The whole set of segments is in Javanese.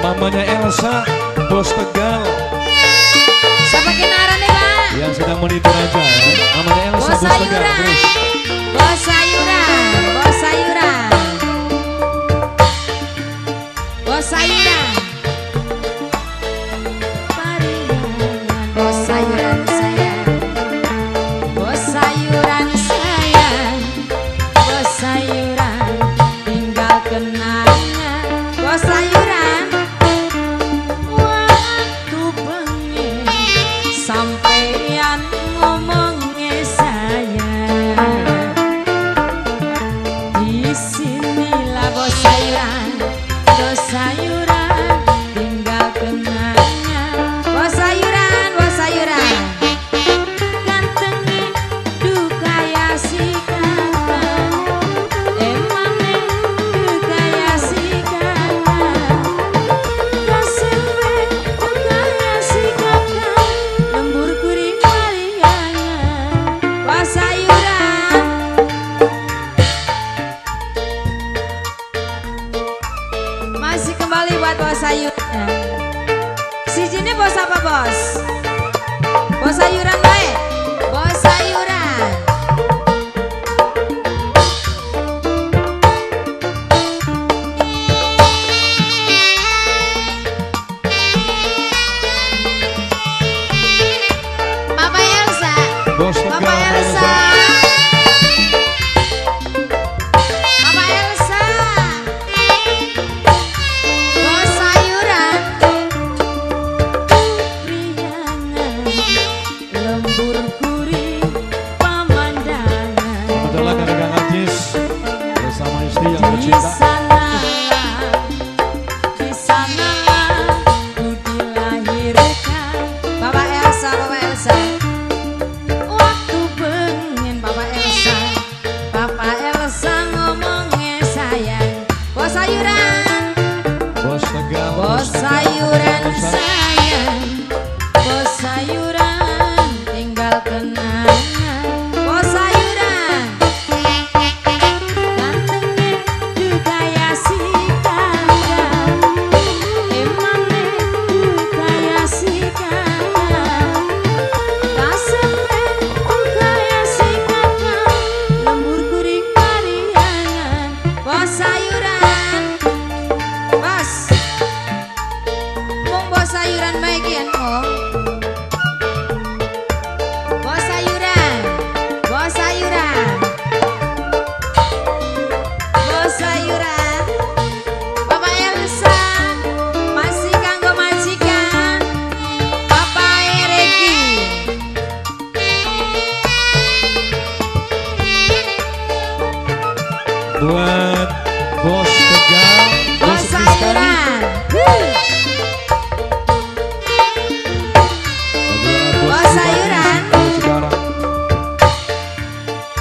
Mamanya Elsa, Bos Tegal. Siapa kinarane, Pak? Yang sedang monitor aja ya. Mamanya Elsa, Bos Bos Tegal. Terus. Bos sayuran, bos sayuran. Bos sayuran. Pariangan, bos sayuran sayang. Bos sayuran sayang. Bos sayuran tinggal kenangan. Bos sayuran waktu bengi sampean ngomongnya sayang. Disinilah bos sayuran, bos sayuran tinggal kenangan. Bos sayuran, bos sayuran. Gantengnya duh kaya si kakak. Emangnya duh kaya si kakak. Kasepe duh kaya si kakak. Lembur kuring pariangan. Bos sayuran. Masih kembali buat bos sayuran. Sijine bos apa bos? Bos sayuran bae. Bos sayuran. Papa Elsa. Bos Tegal. Papa Elsa. Papa Elsa. Bos sayuran. Priangan lembur kuring pemandangan. Kebetulan ada Kang Ajis bersama istri yang Di tercinta. sanalah, di sanalah ku dilahirkan. Bapak Elsa, Bapak Elsa. Waktu pengen Bapak Elsa, Bapak Elsa ngomongnya sayang. Bos sayuran, Bos Tegal. bos sayuran sayang, bos sayuran tinggal kenangan. Bos sayuran. Gantengnya duh kaya si kakak. Emangnya duh kaya si kakak. Kasepe duh kaya si kakak. Lembur kuring pariangan. Bos sayuran. Bos. Mung bos sayuran bae kian mung. Bos sayuran. Bos sayuran. Bos sayuran. Bapak Elsa masih kanggo majikan Bapak Ereki. Buat Bos Tegal, Bos Bos Rizkani. sayuran. Bos Bos sayuran. Sekarang.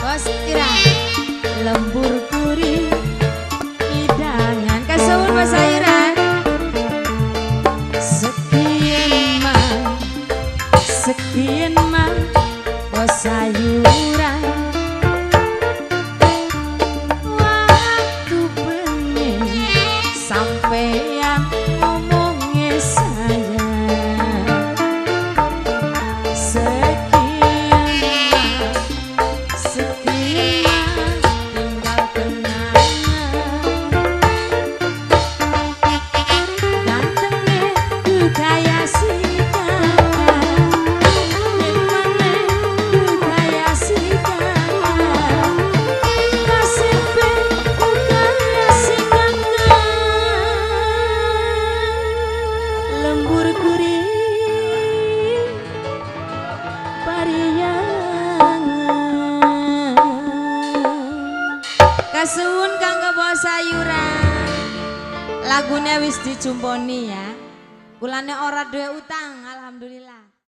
Bos sayuran. Lembur kuring hidangan. Kasuwun bos sayuran. Sekian mah, sekian mah bos sayuran. Waktu bengi sampean ngomongnya sayang. Sekian mah, sekian mah tinggal kenangan. Gantengnya duh kaya si kakak. Emangnya duh kaya si kakak. Kasepe duh kaya si kakak. Lembur kuring pariangan. Kasuwun kanggo bos sayuran. Lagune wis dijumponi ya. Kulane ora duwe utang, alhamdulillah.